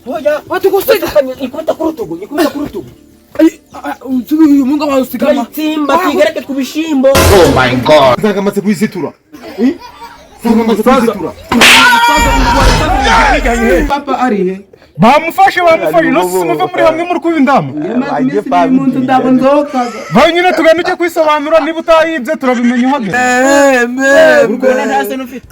Oya. Watugusiga. Ikubita ku rutugu, ikubita ku rutugu. Uyu munga wawe usigama. Turayitsimba tuyigereke ku bishimbo. Nzagamaze kuyizitura. Nzagamaze kuyizitura. Papa arihe? Bamufashe, bamufashe. No si muve muri hamwe muri kuba indamu. Vayo nyine tugane ujye kwisobanura. Niba utayibye turabimenya uhageze. Urwona nta soni ufite.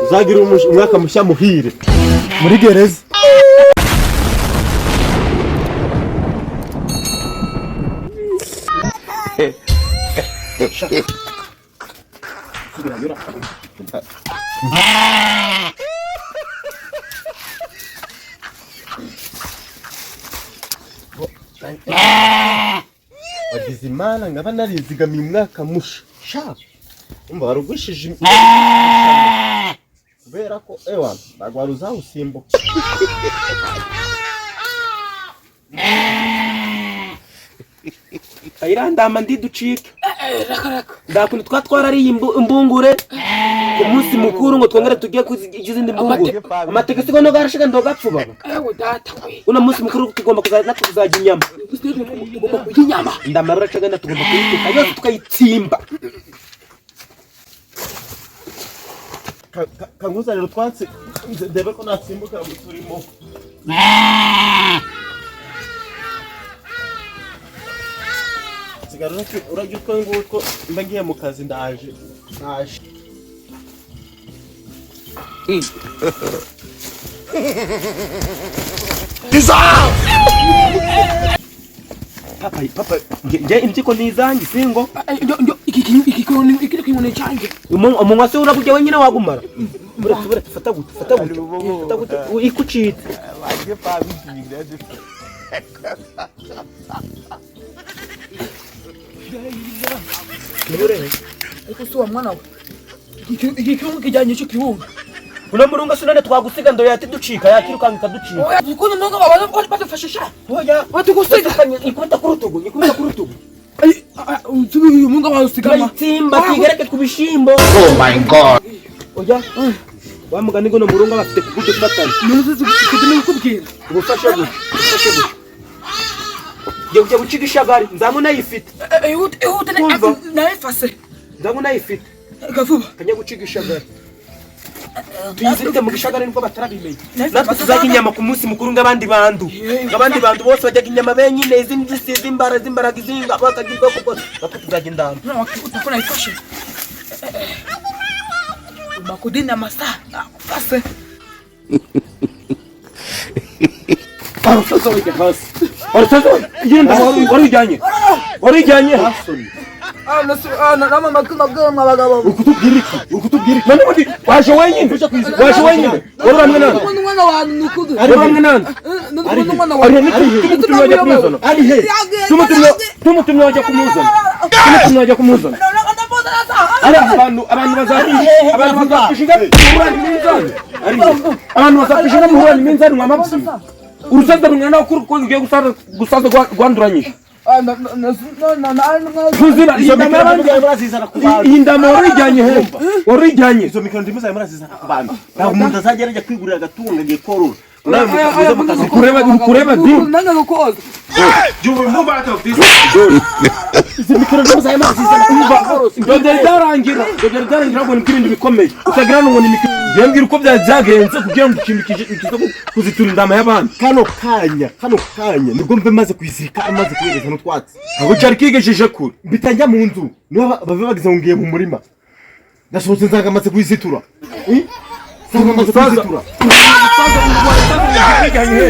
Uzagira umwaka mushya muhire muri gereza. Wagize Imana nkaba narizigamiye umwaka musha sha. Umva, warugwishije kubera ko ewa ntabwo wari uzawusimbuka. Kayirandama ndiducike. Ndakuntu twa twarariye imbungure ku munsi mukuru ngo twongere tujye kuzindi mbungure. Amateke siko no garashiga ndogapfuba. Ewe data we. Uno munsi mukuru tugomba kuzaza natwe kuzajya inyama. Tugomba kurya inyama. Ndamara uracagana, tugomba kuyituka yose tukayitsimba. Kankuzanira utwatsi ndebe ko natsimbuka mu turimo. Sigara urajya utwo ngutwo, mba ngiye mu kazi, ndaje, ndaje. Papa, papa, nge impyiko ni izanjye singo. Iki kinyoni cyanjye. Umunwa se uragujya wenyine wagumara. Buretse, buretse, fata gute, fata gute, fata gute, ikucitse. Ariko si wa mwana we. Iki kirunga kijyanye icyo kirunga. Uno murunga sinone twagusiga ndo yatiducika, yakirukanka ikaducika. Oya, ukuntu munga wawe badufashisha. Oya. Watugusiga. Ikubita ku rutugu, ikubita ku rutugu. Uyu munga wawe usigama. Turayitsimba tuyigereke ku bishimbo. Oya. Wa mugani ngo no murunga bafite kugutu kubatana. Ntuzi kukubwira. Ubufashe gutya, ubufashe gutya. Ngiye kujya guciga ishagari, nzamu nayifite. Ihute, ihute. Kumva. Nayifase. Nzamu nayifite. Gavuba. Kajya guciga ishagari. Tuyizirike mu gishagari nibwo batarabimenya. Natwe tuzajya inyama ku munsi mukuru nk'abandi bantu. Nk'abandi bantu bose bajyaga inyama benyine, izindi zisize imbara z'imbaraga izinga bakagira ubwoko bwose. Natwe tuzajya indama. Uko nayifashe. Makudini amasaha. Nakufase. Arusaza wajya hasi. Arusaza yenda warijyanye. Warijyanye. Uri kutubwira iki? Uri kutubwira iki? None ubundi waje wenyine. Waje wenyine. Wari uramwe nande? Wari uramwe nande? Ari he? Tumutumye wajya kumuzana. Ari he? Tumutumye, tumutumye wajya kumuzana. Tumutumye wajya kumuzana. Ari abantu bazakwishinga muhurane iminzani. Ari he? Abantu bazakwishinga muhurane iminzani mwa mabisi. Urusaza rungana kuri ko ugiye gusaza gusaza rwanduranyije. Tuzira Izo iyi ndama mikoro y'abandi. ndimo murazizana ku bantu. Iyi ndama warijyanye he? Warijyanye. Izo mikoro ndimo murazizana ku bantu. Ntabwo umuntu azajya ajya kwigurira agatungo agiye korora. Nawe muze mu kazi. Kureba kureba di. Izi mikoro ndimo murazizana ku bantu. Dore byarangira, dore byarangira ngo ni ibintu bikomeye. Utagira ngo ni mikoro. Yambwira uko byagenze kugira ngo ikintu kije kize kuzitura indama y'abandi. Kano kanya, kano kanya nibwo mbe maze kuyizirika, amaze kuyihereza n'utwatsi. Ntabwo cyari kigejeje kure. Mpita njya mu nzu, niba bave bagize ngo ngiye mu murima, ndasohotse nsanga amaze kuyizitura. Nsanga amaze kuyizitura. Wijyanye he?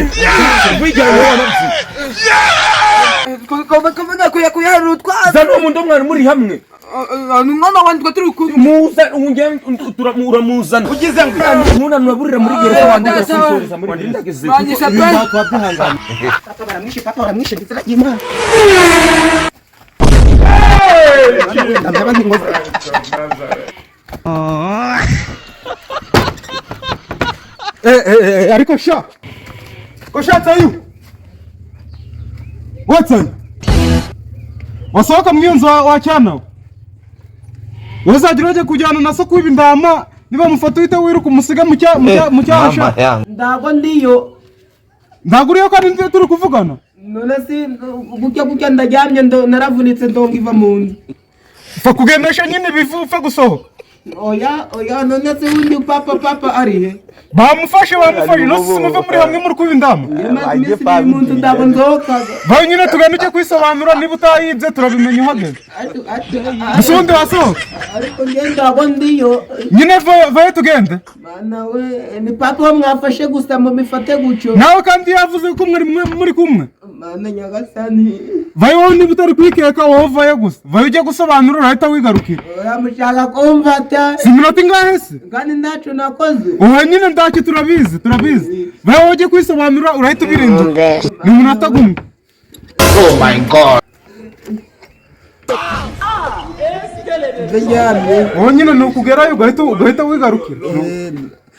Zana uwo muntu mwari muri hamwe. Umwana wanjye turi kumwe. Muza uramuzana. Ugize ngo Umunani uraburira muri gereza wanjye. Kuyisoreza muri gereza. Banyishe Ibi pe. ntabwo twabyihangana. Papa baramwishe, papa baramwishe ndetse n'Imana. Ariko sha ko shatsayu watsayu wasohoka mu iyo nzu wa cyana. Uzajya urajya kujyana na so kwiba indama, niba mufata uhite wiruka umusige mu cyasha. Ntabwo ndiyo. Ntabwo uriyo kandi nzi turi kuvugana. None si gutya gutya ndaryamye, naravunitse, ndonga iva mu nzu. Upfa kugendesha nyine ibivu, upfa gusohoka. Oya oya, none se wundi papa ari he? Bamufashe, bamufashe. No si muve muri hamwe muri kuba indama. Maze iminsi 2 mu nzu, ntabwo nzokaga. Vayo nyine tugende ujye kwisobanura, niba utayibye turabimenya uhageze. Gusa ubundi wasohoka. Ariko njye ntabwo ndiyo. Nyine vayo tugende. Mana we, ni papa wo mwafashe gusa mubifate gutyo. Nawe kandi yavuze ko mwari muri kumwe. Mana nyagasani. Vayo wowe, niba utari kwikeka wowe vayo gusa. Vayo ujye gusobanura, urahita wigarukira. Oya, mushaka kumfata. Si iminota ingahe se? Kandi ntacyo nakoze. Ubu nyine ndacyo turabizi, turabizi. Vayo wowe ujye kwisobanura, urahita ubirinduka. Ni umunota gumwe. Ndaryamye. Wowe nyine ni ukugerayo ugahita wigarukira.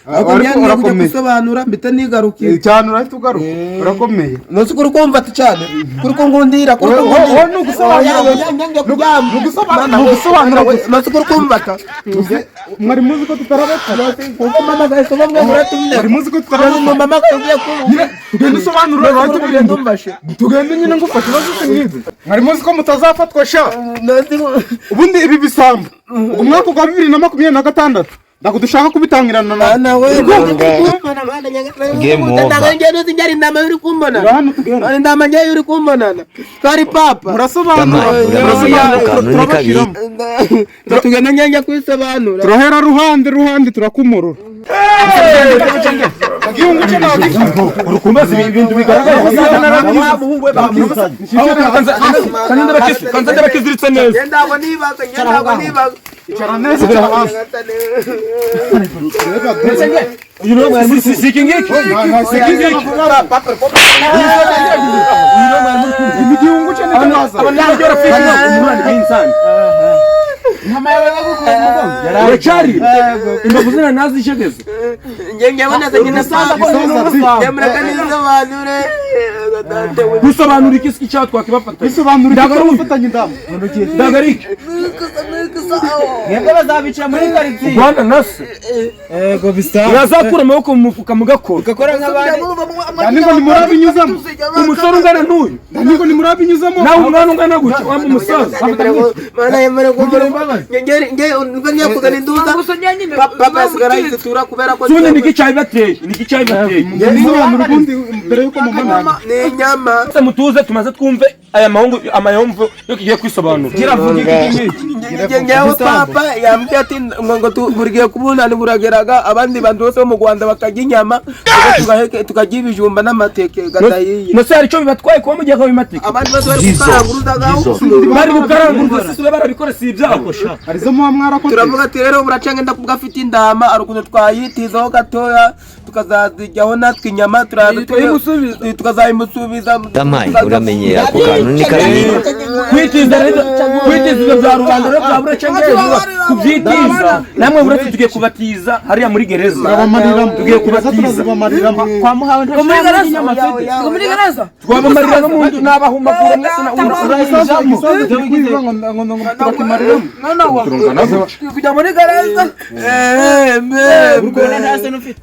Ariko Ariko njye kujya urakomeye. gusobanura mpita nigarukira. Cyane, urahita ugaruka. Urakomeye. Nose kuri kumva cyane, kuri kungundira, kuri kungundira. Wowe ni ugusobanura gusa. Ni ugusobanura gusa. Nose kuri kumvata. Mwari muzi ko tutarabapfa. Kuko mama gahise bamwe muratumye. Mwari muzi ko tutarabapfa. Mama gahise kumva. Nyine tugende usobanura, urahita ubirinduka. Ndumvashe. Tugende nyine ngufashe ibibazo se nk'ibi. Mwari muzi ko mutazafatwa sha. Nose Ubundi ibi bisambo umwaka wa 2026 ntabwo dushaka kubitangirana nawe. Ana we. Game over. Ndange nuzi njari ndama uri kumbona. Hano tugende. Ndama njye uri kumbona. Twari papa. Murasobanura. Tamam, Murasobanura, uramenya ako kantu ni kabi. turabashyiramo. Tugenda njye kwisobanura. Turahera ruhande ruhande, turakumurura. Igihungu cye nagifata. Urukumbaza ibintu bigaragara. Kanza ndabakiziritse neza. Njye ntabwo nibaza, njye ntabwo nibaza. Icara neza, icara hasi. Si iki ngiki. Igihungu cye nicyo naza. Uracyari imbavu zina nazishegeze. Njye njye nyine papa. Njye mureka nisobanure. Gusobanura iki icyaha twakibafatanya? Bisobanura Ndagaruka. icyo gufatanya indamu. Ndagarike. Mwebwe bazabica muri karitsiye. Rwanda nase. Yego bisa. Urazakura amaboko mu mufuka mugakora. Ugakora nk'abandi. Ndaniko ntimurabinyuzamo. Umusore ungana n'uyu. Ndaniko ntimurabinyuzamo. Nawe umwana ungana gutya waba umusaza. Mana yemere kumbura. Njye njye ngiye kuzana induza. Papa yasigara yizitura kubera ko Ubundi niki cyabibateye? Niki cyabibateye? Bisobanura ubundi mbere yuko mumana. ni inyama. Twese mutuze tumaze twumve aya mahungu amayomvu yo kigiye kwisobanura. Kiravuga iki ngiki. Njyewe papa yambwiye ati ngo buri gihe kubunani burageraga, abandi bantu bose bo mu Rwanda bakarya inyama, tukarya ibijumba n'amateke gadahiye. Nose hari icyo bibatwaye kuba mugiye kubimateka? Abandi bose bari gukaranguruzagaho. Bari gukaranguruza sisi barabikora si ibyabo. Arizo muba mwarakoze. Turavuga ati rero buraca ngenda kubwo afite indama, ari ukuntu twayitizaho gatoya tukazazijyaho natwe inyama, turaza tukazayimusubiza. Tamayi uramenyera ako kantu ni kabi. Kwitiza rero, kwitiza ibyo bya rubanda rero bya buraca kubyitiza namwe buretse tugiye kubatiza hariya muri gereza. Turabamariramo. Tugiye kubatiza. Turazibamariramo. Kwa muhawe nta Muri gereza? n'inyama afite. Muri gereza? Twabamarira no mu nzu n'abahumagura mwese na Igisaza igisaza kiri kwiba ngo turakimariramo. Kujya muri gereza. Urwona nta soni ufite.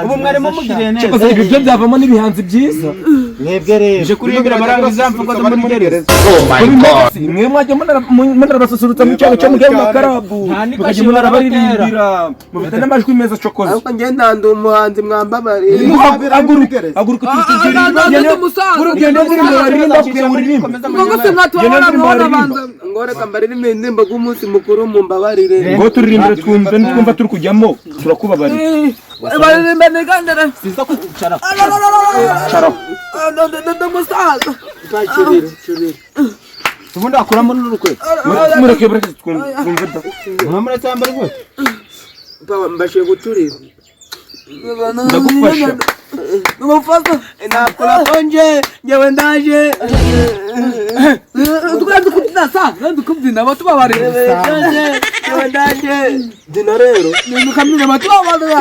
Ubu mwarimo mugiriye neza. Cyakoze ibi byo byavamo n'ibihanzi byiza. Mwebwe rero Uje kuririmbira abarangiza mvugo zo muri gereza. Mwe mwajya munarabasusurutsa mu cyago cyo mugiye mu makarabu, Nta n'ikashi mukajya munarabaririmbira, mufite n'amajwi meza cokoze. Ariko njye ndandu umuhanzi, mwambabariye. Haguruka, haguruka, urugendo rw'urugendo baririmba kugira ngo uririmbe. Ngo reka mbaririmbe indirimbo rw'umunsi mukuru, mumbabarire. Ngo turirimbire twumve, nitwumva turi kujyamo turakubabarira. Siza kwicara. Caraho. Ubundi wakuramo n'urukweto. Mureke bureke twumve, twumve da. Mwamuretse yambara inkweto. Mbashe guturira. Ndagufasha. Nakula konje njewe ndaje. Ndaje dina rero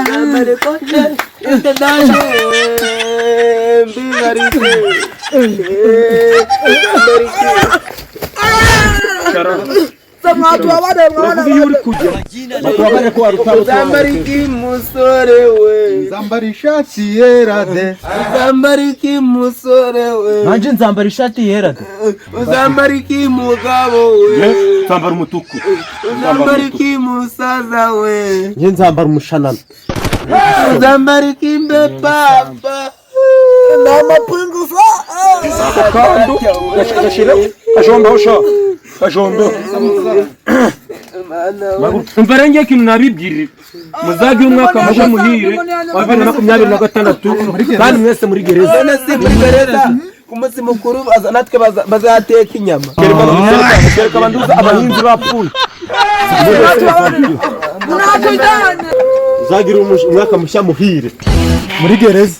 nambara ikote ite ndaje mbibarike Uravuga iyo uri kujya. Batubabare ko warutaba. Uzambara iki musore we? Nzambara ishati yera de. Uzambara iki musore we? Nanjye nzambara ishati yera de. Uzambara iki mugabo we? Nzambara umutuku. Uzambara iki musaza we? Njye nzambara umushanana. Uzambara iki mbe papa? Kandu gashira kajombeho sha kajombeho. Umva rero ngiye ikintu nabibwirira, muzagire umwaka mushya muhire wa 2026, kandi mwese muri gereza. None si muri gereza ku munsi mukuru natwe bazateka inyama? Kereka abanduza abahinzi bapfuye. Uzagira umwaka mushya muhire muri gereza.